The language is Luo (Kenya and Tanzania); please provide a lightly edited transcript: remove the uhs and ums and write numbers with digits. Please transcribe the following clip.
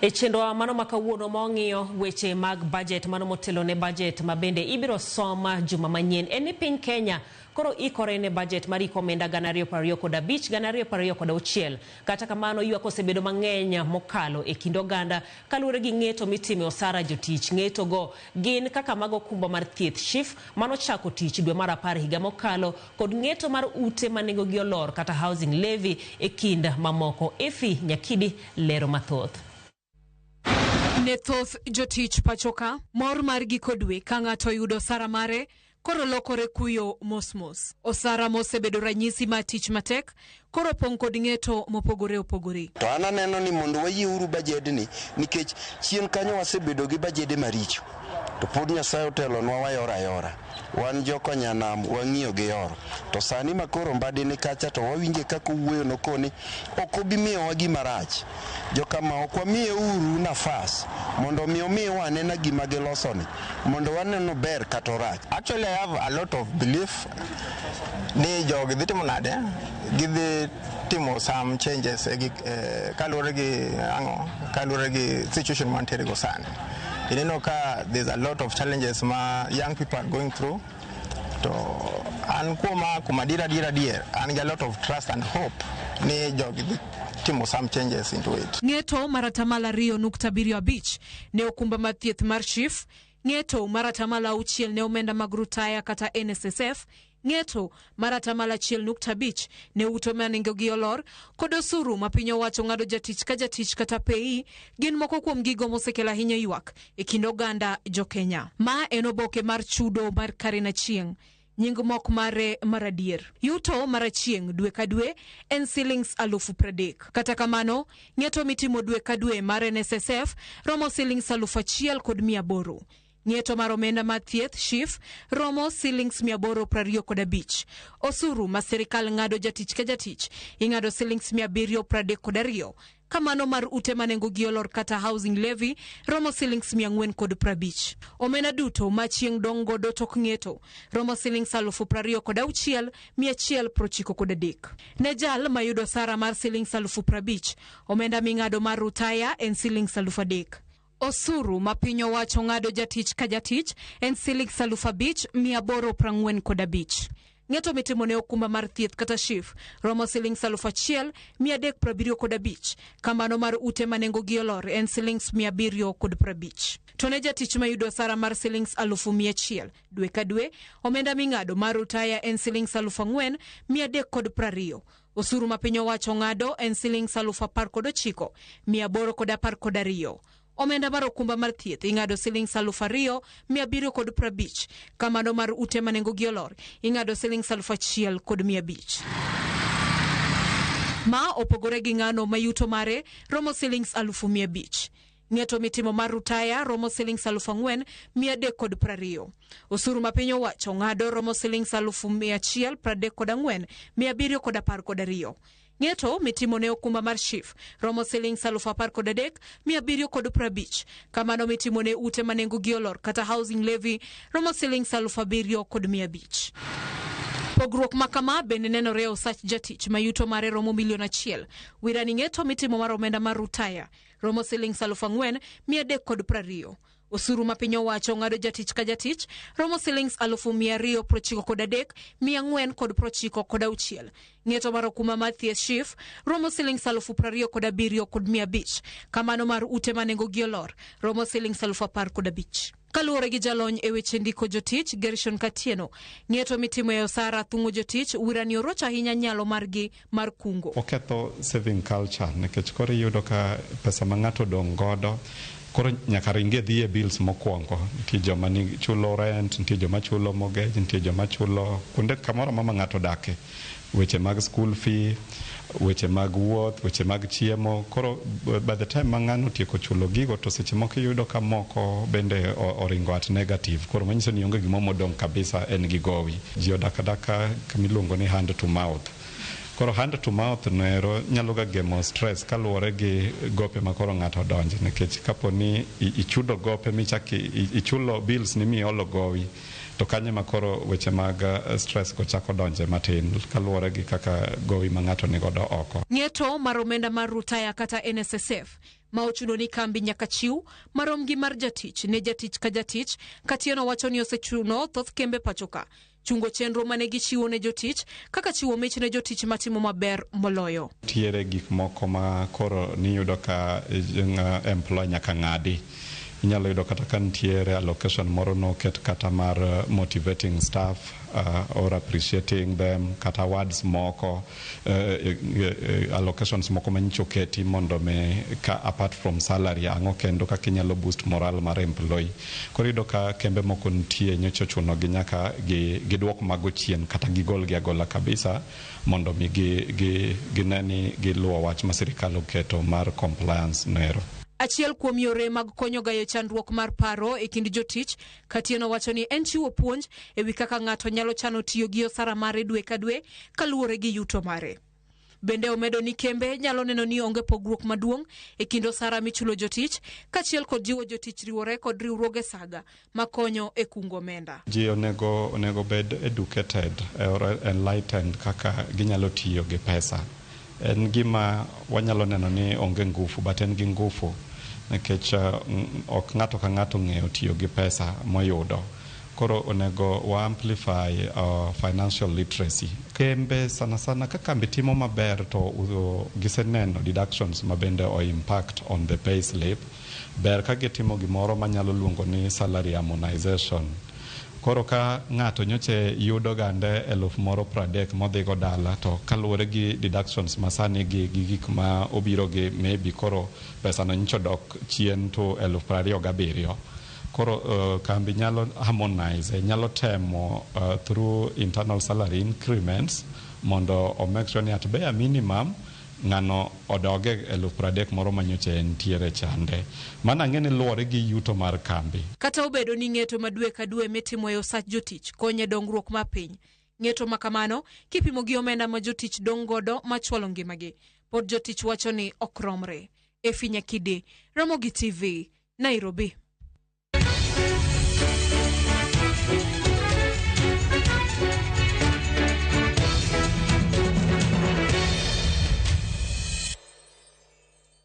E chenrowa mano ma kawuono ma wang'iyo weche mag budget mano motelo ne budget ma bende ibiro som juma manyien en ni piny Kenya koro ikore ne budget mar hik omenda 2025 2026. Kata kamano, ywak osebedo mang'eny mokalo e kind oganda kaluwore gi ng'eto mitime osara jotich. Ng'eto go gin kaka mag okumba mar thieth SHIF manochako tich dwe mar 10 higa mokalo kod ng'eto mar ute ma nengogi olor kata housing levy e kind mamoko. Effie Nyakidi lero mathoth. Ne thoth jotich pachoka, mor mar giko dwe ka ng'ato yudo osara mare koro lokore kuyo mos mos. Osara mosebedo ranyisi mar tich matek koro pong' kod ng'eto mopogore opogore. To an aneno ni mondo wayieuru bajedni nikech chien kanyo wasebedo gi bajede maricho to pod Nyasaye otelonwa wayoro ayora. Wan jokonyanam wang'iyo gi yoro. To sani ma koro Mbadi ni kacha to wawinje kaka owuoyo nokoni ok obi miyowa gima rach. Jokama ok wamiye uru nafas mondo mi omiwa anena gima gilosoni mondo waneno ber kata orach. Actually I have a lot of belief ni jogi dhi timo nade, gidhi timo some changes e gik kaluwore gi ang'o, kaluwore gi situation mantiere go sani. Ineno ka there's a lot of challenges ma young people are going through. To an kuoma kuom adier adier adier an gi a lot of trust and hope ni jogi dhi timo some changes into it. Ng'eto mar 2.75% ne okumba mar thieth mar SHIF, ng'eto mar 6% ne omenda mag rutaya kata NSSF, ng'eto mar 1.5% ne ute ma nengogi olor, kod osuru ma piny owacho ng'ado jatich ka jatich kata PAYE gin moko kuom gigo mosekelo ahinya ywak e kind oganda jo-Kenya. Ma en oboke mar chudo mar Karen Achieng'. Nying mok mare mar adier. Yuto mar Achieng' dwe ka dwe en silings 30,000. Kata kamano, ng'eto mitimo dwe ka dwe mar NSSF romo silings 1,800. Ng'eto mar omenda mar thieth SHIF romo silings 825. Osuru ma sirikal ng'ado jatich ka jatich ing'ado silings 732. Kamano mar ute ma nengogi olor kata housing levy romo silings 450. Omenda duto ma chieng' dong' godo tok ng'eto romo silings 26,193. Ne jal mayudo osara mar silings 50,000, omenda ming'ado mar rutaya en silings 3,000. Osuru ma piny owacho ng'ado jatich ka jatich en silings 5,845. Ng'eto mitimo ne okumba mar thieth kata SHIF romo silings 1,375. Kamano mar ute ma nengogi olor en silings 750. To ne jatich mayudo osara mar silings 100,000 dwe ka dwe, omenda ming'ado mar rutaya en silings 4,320. Osuru ma piny owacho ng'ado en silings 19,812. Omenda mar okumba mar thieth ing'ado silings 2,750. Kamano mar ute ma nengogi olor ing'ado silings 1,500. Ma opogore gi ng'ano ma yuto mare romo silings 500,000. Ng'eto mitimo mar rutaya romo silings 4,320. Osuru ma piny owacho ng'ado romo silings 134,712. Ng'eto mitimo ne okumba mar SHIF romo silings 13,750. Kamano mitimo ne ute ma nengogi olor kata housing levy romo silings 7,500. Pogruok ma kama bende nenore e osach jatich ma yuto mare romo milion 1. Wirani ng'eto mitimo mar omenda mar rutaya romo silings 4,320. Osuru ma piny owacho ng'ado jatich ka jatich romo silings 293,496. Ng'eto mar okumba mar thieth SHIF romo silings 27,500. Kamano mar ute ma nengogi olor romo silings 15,000. Kaluwore gi jalony e weche ndiko jotich Gershon Katieno, ng'eto mitimo e osara thung'o jotich wirani orocho ahinya nyalo margi mar kungo. Oketho saving culture nikech koro iyudo ka pesa ma ng'ato odong' godo koro nyaka ringe dhi e bills mokwongo. Nitie joma ni chulo rent, nitie joma chulo mortgage, nitie joma chulo kuonde kamoro amora ma ng'ato odake. Weche mag school fee, weche mag wuoth, weche mag chiemo. Koro by the time ma ng'ano otieko chulo gigo to seche moko iyudo ka moko bende oringo at negative. Koro manyiso ni onge gimoro modong' kabisa en gi gowi. Ji odak adaka kamiluongo ni hand to mouth. Koro hand to mouth noero nyalo ga gemo stress kaluwore gi gope ma koro ng'ato odonje nikech kapo ni ichudo gope michak ichulo bills ni miolo gowi to kanyo ema koro weche mag stress go chako donje matin kaluwore gi kaka gowi ma ng'ato nigodo oko. Ng'eto mar omenda mar rutaya kata NSSF ma ochuno ni kambi nyaka chiw marom gi mar jatich ne jatich ka jatich. Katieno wacho ni osechuno thoth kembe pachoka chungo chenro mane gichiwo ne jotich kaka chiwo mich ne jotich matimo maber moloyo. Nitiere gik moko ma koro niyudo ka employee nyaka ng'adi. Inyalo yudo kata ka nitiere allocation moro noket kata mar motivating staff or appreciating them, kata awards moko, allocations moko manyicho oketi mondo mi ka apart from salary ang'o kendo kaka inyalo boost morale mar employee. Koro iyudo ka kembe moko nitie nyocha ochuno gi nyaka giduok mago chien kata gigol gi agola kabisa mondo mi gine ni giluwo wach ma sirikal oketo mar compliance noero. Achiel kuom yore mag konyo gayo chandruok mar paro e kind jotich, Katieno wacho ni en chiwo puonj e wi kaka ng'ato nyalo chano tiyo gi osara mare dwe ka dwe kaluwore gi yuto mare. Bende omedo ni kembe nyalo neno ni onge pogruok maduong' e kind osara michulo jotich, kaachiel kod jiwo jotich riwore kod riwruoge saga makonyo e kungo omenda. Ji onego bed educated or enlightened kaka ginyalo tiyo gi pesa. En gima wanyalo neno ni onge ngufu, but en gi ngufu nikech ok ng'ato ka ng'ato ong'eyo tiyo gi pesa moyudo. Koro onego wa amplify financial literacy. Kembe sana sana ka kambi timo maber to giseneno deductions ma bende o impact on the pay slip, ber ka gitimo gimoro manyalo luongo ni salary harmonization. Koro ka ng'ato nyoche yudo gande 30,000 modhigo dala, to kaluwore gi deductions masani gi gik ma obiro gi maybe koro pesano nyocha odok chien to 27,000. Koro kambi nyalo harmonize, nyalo temo through internal salary increments mondo o make sure ni at bare minimum ng'ano odoge 30,000 moro manyocha entiere chande. Mano ang'e ni luwore gi yuto mar kambi. Kata obedo ni ng'eto ma dwe ka dwe mitimo e osach jotich konyo e dongruok mar piny, ng'eto ma kamano kipimo gi omenda ma jotich dong' godo machwalo ngimagi, pod jotich wacho ni ok romre. Efi Nyakide, Ramogi TV, Nairobi.